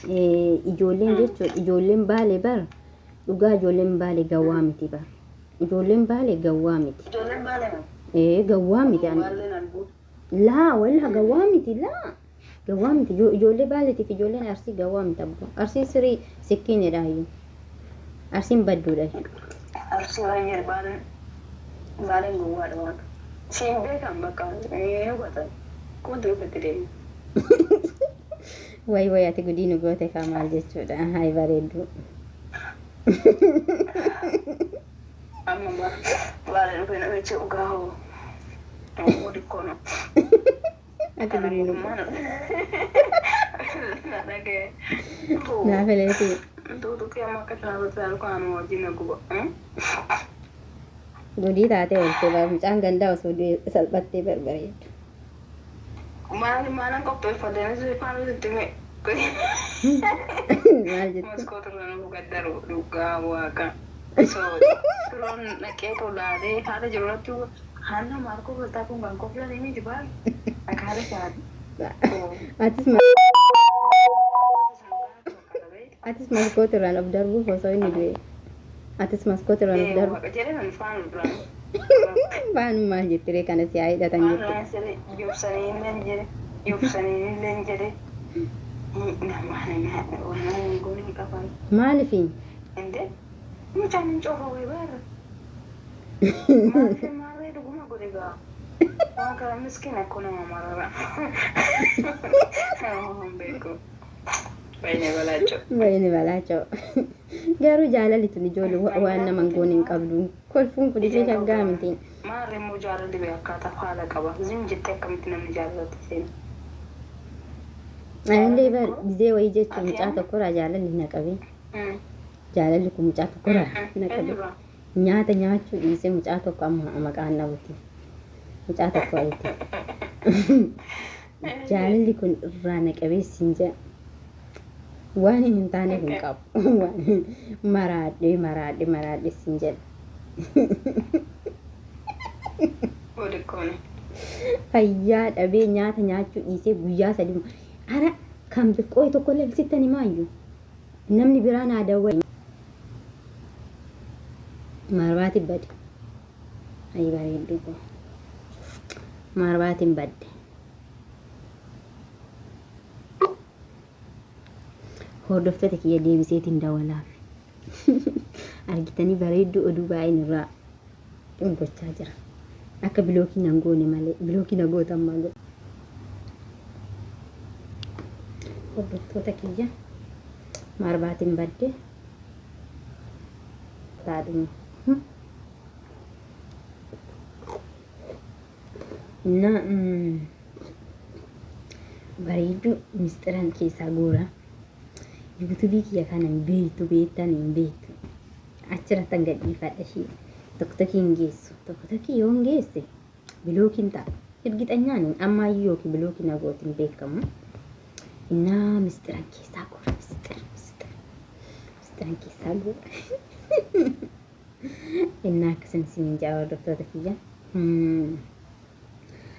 Ijoolleen jechuun ijoolleen Baalee bar, dhugaa ijoolleen Baalee gawwaa miti bar. Ijoolleen Baalee gawwaa miti. Ijoolleen Baalee moo? Ee, gawwaa miti. Ani Baaleen arguu. Laa, wallah gawwaa miti, laa. Gawwaa miti. Ijoollee Baaleetiif ijoolleen Arsii gawwaa miti abboo. Arsiin sirii sikkiinidha iyyuu. Arsiin badduudha. Arsii baay'ee, Baaleen Baaleen gowwaadha waan. Siin beekan, bakka ni hubatan. Kuma duubatti deemu. Way way, ati gudii nu goote kaa, maal jechuudha? Hay bareedduu. Amma Baalee dhufee namichi dhugaa hoo. Wadikkono. Ati Kana gudii nu mootummaan na dhagee. Naa fileeti. Tuutuqii amma akka shaabatu halkan wajjin na guba. Gudii taatee oolte bara, mucaan gandaa osoo du'e salphattee barbareeddu. Maal maalan qopheeffadhe faana sitti hime. Maal jette? Maskoota irra nu gaddaru, dhugaa waaqa. So firoon dhaqee tolaalee haala jiru irratti haala maal kofaltaa kun kan koflanii miti baal. Akka haala isaati. Atis maskoota irraan of darbuuf osoo inni du'e. Atis maskoota irraan of darbu. Waaqa jedhe nan faana duraan. Faanu maal jettiree kana si haa hidhatan jette. Faana yobsanii illee jedhe. Yobsanii illee jedhe. Nama waan goone hin qaban. Maalifi? Inde mucaan hin coofa baara. Maaliif maarree dhuguma godhe gaa. Waan kana miskiin akkoo nama marara. Waan beeku. Baay'ee balaachoo. Baay'ee balaachoo. Garuu jaalalli tun ijoollee waan nama hin goone hin qabdu. Kolfuun kun ishee shaggaa miti. Maarree immoo jaalalli bee akkaataa haala qaba. Zim jettee akkamitti namni jaalalatti seenu? Anillee bar gizee wayii jechuun mucaa tokkorraa jaalalli na qabe. Jaalalli kun mucaa tokkorraa na qabe. Nyaata nyaachuu dhiisee mucaa tokko, amma maqaan dhabuti. Mucaa tokko wayiiti. Jaalalli kun irraa na qabee siin jedha. Waan hin taaneef hin qabu. Waan maraadhee maraadhee maraadhee siin jedha. Odikkooni. Fayyaa dhabee nyaata nyaachuu dhiisee guyyaa 3 ara kan biqqoo tokko illee sittan himaayyuu. Namni biraa naa dawwale. Maarbaatiin bade. Ayi bareedduu koo. Maarbaatiin badde. Hordoftoota kiyya, deebiseetiin dawalaaf. Argitanii, bareedduu oduu baay'een irraa gochaa jira. Akka block nan goone malee, block na gootan maal godha. Hordoftoota kiyya, maarbaatiin badde. Taadhuma. Na bareedduu mistiran keessaa guura. YouTube kiyya kana hin beektu, beektan hin beektu. Achirrattan gadhiifadha ishee. Tokko tokko hin geessu. Tokko tokko yoo hin geesse blockiin ta'a. Irgixanyaan ammaayyuu yookiin block na gootiin beekamu. Innaa mistiran keessaa guura, mistira mistira. Mistiran keessaa guura. Innaa akkasin isiniin jaa, hordoftoota kiyya.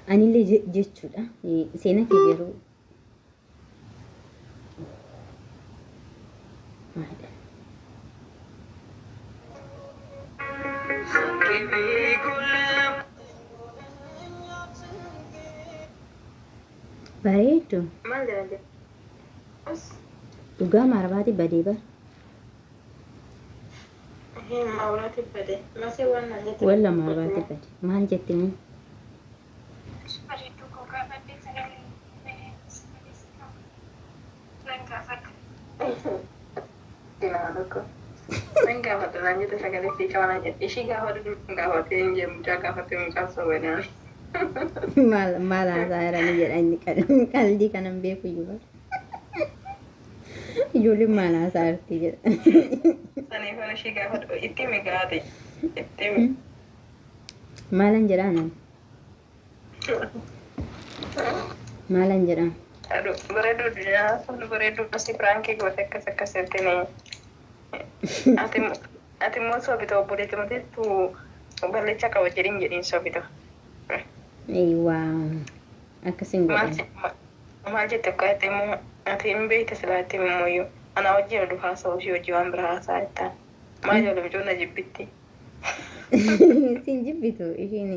Anillee jechuudha. Seenaa kee garuu maalidha? Bareeddu. Maal jedhan? Dhugaa maarbaati badee bar. Maabiraati bade. Masee waan naan jette. Walla maarbaati bade. Maal jetti mee? Bareedduu koo, gaafadhee sagalee nan gaafadha. Dinaa tokko. Nan gaafadha naan jette, sagalee sii qaba naan jette. Ishii gaafadhu gaafatee hin jee, mucaa gaafatee mucaan soobee. Maal maal haasaa jiranii jedha inni, qalbii kanan beeku iyyuu bar. Ijoolleen maal haasaa jirti jedha. Saniifan ishii gaafadhu itti himi gaate. Itti himi. Maalan jedhaa nan? Maalan jedhaa? Bareedduu sun, bareedduu si prank goote akkas akkas jettee, ati immoo soobita, obboleetti mateettu ballecha qaba jedhin jedhin soobita. Eewwaa, akkasin godhan. Maal jette akka jette immoo? Ati hin beekte silaatti immoo ana wajjin oduu haasa'u ishee wajjin waan biraa haasa'a jettaan. Maa ijoollee micoon na jibbitti. Siin jibbitu ishiin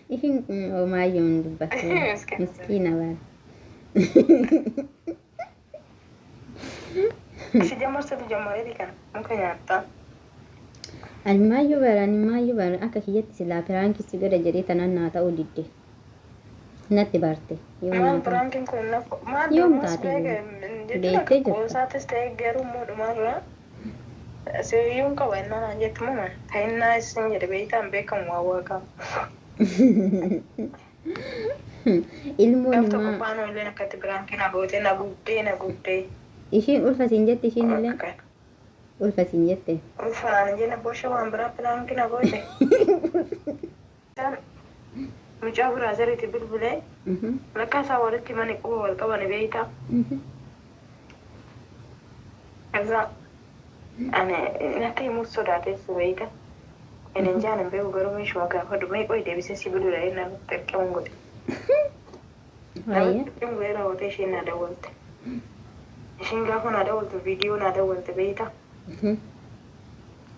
ishiin homaayyuu hin dubbattu. Miskiina bara. Si jammarsatu jammareeti kana muka nyaattaa. Ani maayyuu bara ani maayyuu bara akka kiyyatti silaa piraankii si godha jedhee tanaan naa ta'uu didde. Natti barte. Yoo Maal naa ta'u. piraankiin kun nafu maal Yoom dhumas taate beeke iyyuu? jechuun Beektee akka jirta. qoosaatis ta'e garuu immoo dhumarraa siriyyuun qaba innaa naan jettu mama ta'innaa isin jedhe beektaan beekamu waa waaqaa. Ilmoon Gaaf tokko immoo faanoo illee akkatti piraankiin na gootee na gubbee na gubbee. ishiin ulfa siin jette ishiin illee ulfa siin jette. Ulfanaan jenna bosha waan biraa piraankiin na goote. Isaan mucaa biraazariitti bilbilee lakka isaa walitti mani quba wal qabani beektaa. Kaza ani natti himuus sodaateessu beekta. Inni jaan hin beeku garuu meeshuma gaafa dhumee qoy deebisee si bilbila inni natti ergamuun godhe. Waayee. Natti ergamuun godhe raawwatee isheen na dawwalte. Isheen gaafa na dawwaltu viidiyoo na dawwalte beekta.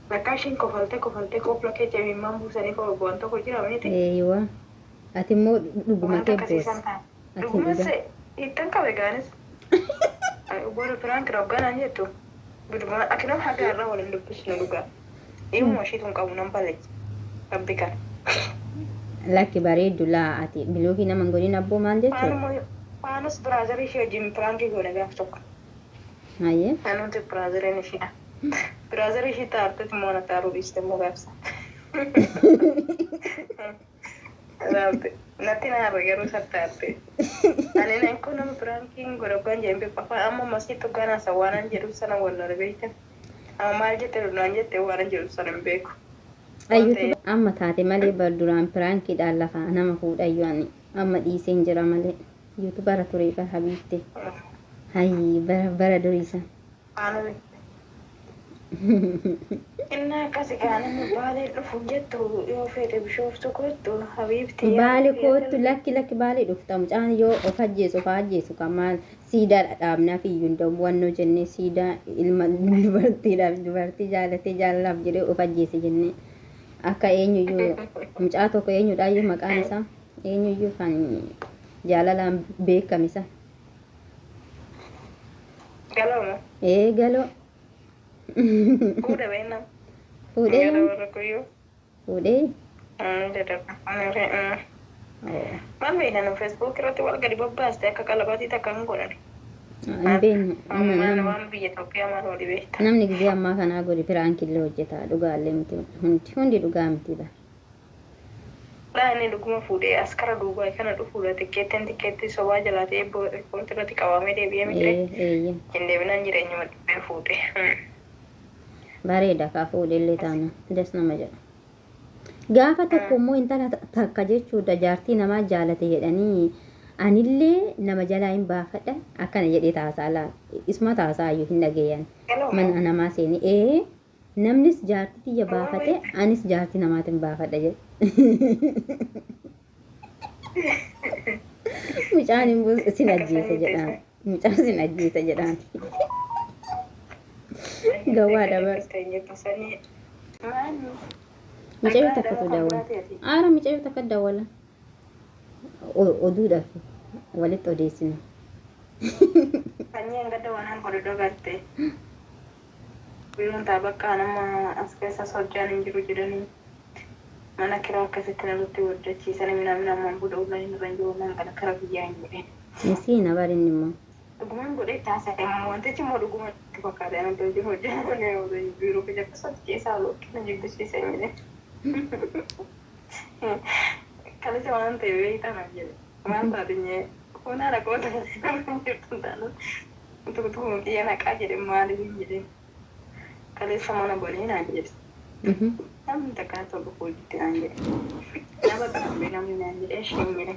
Bakka isheen kofaltee kofaltee kofla keessa imimmaan buusanii waan tokko jira miti. Eeyywa. Ati immoo dhuguma Wanta kee akkasii boos. san ta'a. Ati Dhugumas dhuga. ittan qabe gaanis. Booda piraanki hogganaan jettu. Bilbila akkanam haga irraa waliin dubbisnu dhugaa. Dhimma isheetu hin qabu nan baleechi. Rabbi kana. Lakki bareeddu laa ati bilookii nama hin godhin abboo maal jechuudha? Faanus biraazarii ishee wajjin piraankii goone gaaf tokko. Hayyee. Anuuti biraazariin ishee. Biraazarii ishee taartetti immoo na taaruu dhiiste immoo gaafsa. Natti naarra garuu sattaarte. Ani nan kun nama piraankiin godha hoggaan jedhan beeku afaan amma masiitti hoggaan haasa waanan jedhu sana wallaala beektan. Amma maal jette naan jette waanan jedhu sana hin beeku. Ayyuutu amma taate malee bar duraan piraankiidhaan lafa nama fuudhayyuu ani amma dhiiseen jira malee. Yuutubara ture bara habiibte. Hayyi bara bara durii san. Faanuu Inni akkasi gaanonni baalee dhufu jettu yoo fedhe bishooftu kottu habiibti. Baale kootu lakki lakki baalee dhufta mucaan yoo of ajjeesu of ajjeesu kan maal siidaa dhadhaabnaaf iyyuu hin danda'u wannoo jennee siidaa ilma dubartiidhaaf dubartii jaalatee jaalalaaf jedhee of ajjeese jennee akka eenyuyyuu mucaa tokko eenyudhaayyuu maqaan isaa eenyuyyuu kan jaalalaan beekame isa. Galoomo. Ee galoo. Fuudha beekna. Fuudhee Galoo warra kuyyuu. fuudhee. Jedhama. Maal beekna nu feesbuuk irratti wal gadi bobbaaste akka qalabaatii takka hin godhan. Hin beeknu. Maal waan biyya Itoophiyaa maal walii beekta. Namni gizee ammaa kanaa godhe piraankillee hojjeta dhugaallee miti hundi hundi dhugaa miti bara. Laa inni dhuguma fuudhee askara duubaa kana dhufuudha tikkeettiin tikkeettii sobaa jalaa ta'ee eerpoortii irratti qabamee deebi'ee miti. Ee eeyye Hin deebinaan jireenyuma dhibbee fuudhee. bareeda kaa fuudhellee taana das nama jedha. Gaafa tokko immoo intala takka jechuudha jaartii namaa jaalate jedhanii anillee nama jalaa hin baafadha akkana jedhee taasaa laa isuma taasaa iyyuu hin dhageeyyan mana namaa seeni ee namnis jaartii tiyya baafate anis jaartii namaatiin baafadha jedhe. Mucaan immoo sin ajjeesa jedhaan. Mucaan sin ajjeesa jedhaan. Gawwaadha bara. Mucayyoo takkatu dawwala. Aara mucayyoo takka dawwala. Oduudhaaf walitti odeessina. Sanyii hanga waan hanga godhu garte. Biiroon taa bakka nama as keessa socho'an hin jiru jedhanii mana kiraa akkasitti namatti hojjechiisanii minaa minaa ammaan booda ulaan hin irra hin jiru naan kana kara biyyaa hin jedheen. Misiina bari inni immoo. Dhugumaan godhee taasise wantichi immoo dhuguma itti fakkaate ana iddoo jiru hojii biiroo keessa akkasumatti keessaa na jibbisiisa hin jedheen. Kalisa waan ta'e beektaa naan jedhe. Maal taate nyee kun haala qoota jirtu taanu tuktukum xiyya naqaa jedhe maaliif hin jedheen. Kaleessa mana bonee naan jedhe. Namni takka tolu hojiitti naan jedhe. Nama qabamee namni naan jedhe isheen jedhe.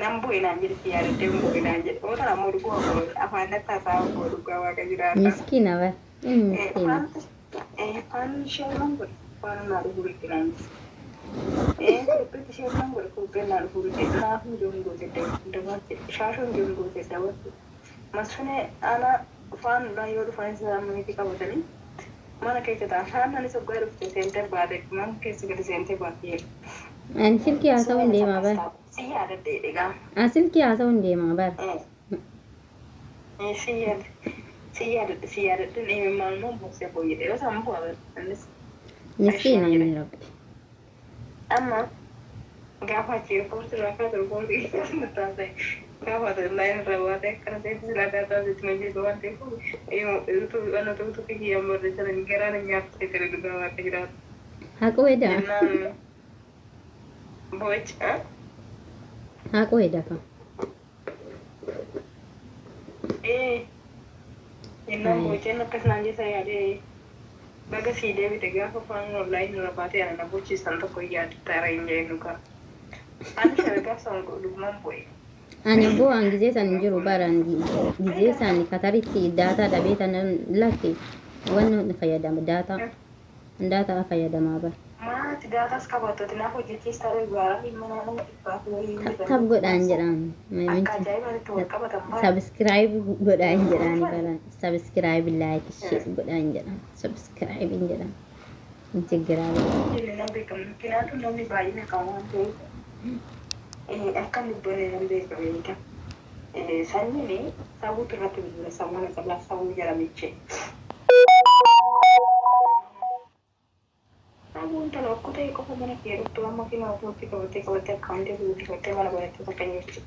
Nan bu'e naan jedhe si yaadattee bu'e naan jedhe. Oota ammoo dhuguma godhe afaan natti haasa'aa godhu dhugaa waaqa jiraata. Miskiina bara. Inni miskiina. Afaan ishee nan godhe afaan naa dhufu itti naan jedhe. Kurpheetti ishee nan godhe kurpheen naa dhufu itti naaf hin jiru gootee dabaarte shaashuun jiru gootee dabaarte. Masfinee ana faanudhaan yoo dhufanis miti qabatanii mana keessa ta'a. Faanaan isa guyyaa dhufte seentee baate mana keessa gadi seentee baate. Ani silkii haasa'uu hin deemaa bara. Si yaadadhe egaa. Ani silkii haasa'uu hin deemaa bara. Si yaadadhe si yaadadhe si yaadadhe imimmaan immoo buusee booyyee yoo isaan bu'aa innis. Miskiina inni rabbi. Amma gaafa achi eerpoortii irraa kaatu eerpoortii taasise gaafa ati onlaayinii irraa baate akkana seetti silaa daataa sitti hojjetu waan ta'eef waan tokko tokko kiyyaan barreessan garaan nyaata ta'e dhugaa waaqa jiraatu. Haquu edaa. Jennaan boo'icha. Haquu edaa kan. Ee jennaan boo'icheen akkas naan jecha yaadee baga sii deebite gaafa afaan onlaayinii irra baatee ana na bochiisan tokko yaadda hin jedhu kaa. Ani sana gaafa sana dhugumaan bo'e. Ani bu'aan gizee san hin jiru baraan gizee san kataritti daataa dhabee tanan lakke wanni fayyadama daataa daataa fayyadamaa bara. Maati daataas qabaattooti naaf hojjechiis ta'ee gaaraa dhimma nama dhibbaaf wayii Tab godhaan jedhaan. Akka ajaa'ibaatti wal qabatan bara. Subscribe godhaan jedhaan baran. Subscribe like share godhaan jedhaan. Subscribe hin jedhaan. Hin chiggiraa. Jenne nan beekamu. Kanaafuu namni baay'ina kan waan ta'eef akka dubbanne nan beekamu beeka. Sanyiin sabuutu irratti bilbila sammuu na qabaa sabuu jedhamiche. Sabuun tala okkotee qofa mana kee dhuftu amma kina okkotee qabattee qabattee akkaawuntii guutiffattee mana banattee takka jirti.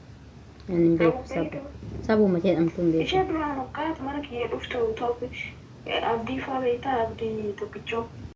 Ani hin beeku sabu. Sabuma jedhamtu hin beeku. Ishee duraan hoggaatu mana kiyya dhuftu abdii faa beektaa abdii tokkichoo.